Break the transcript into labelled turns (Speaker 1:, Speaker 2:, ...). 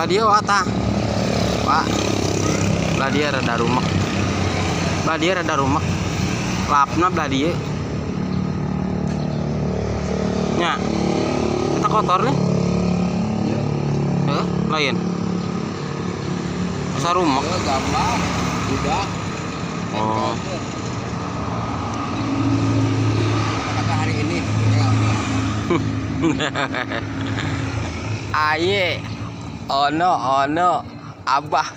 Speaker 1: Belah dieu wa tah. Pak. Belah dieu rada rumek. Belah dieu rada rumek. Lapna belah dieu. Nya. Eta kotor nih. Heuh, lain. Asa rumek.
Speaker 2: Gampang. Udah.
Speaker 1: Oh.
Speaker 2: Kata hari ini.
Speaker 1: Aye. Ono ono Abah.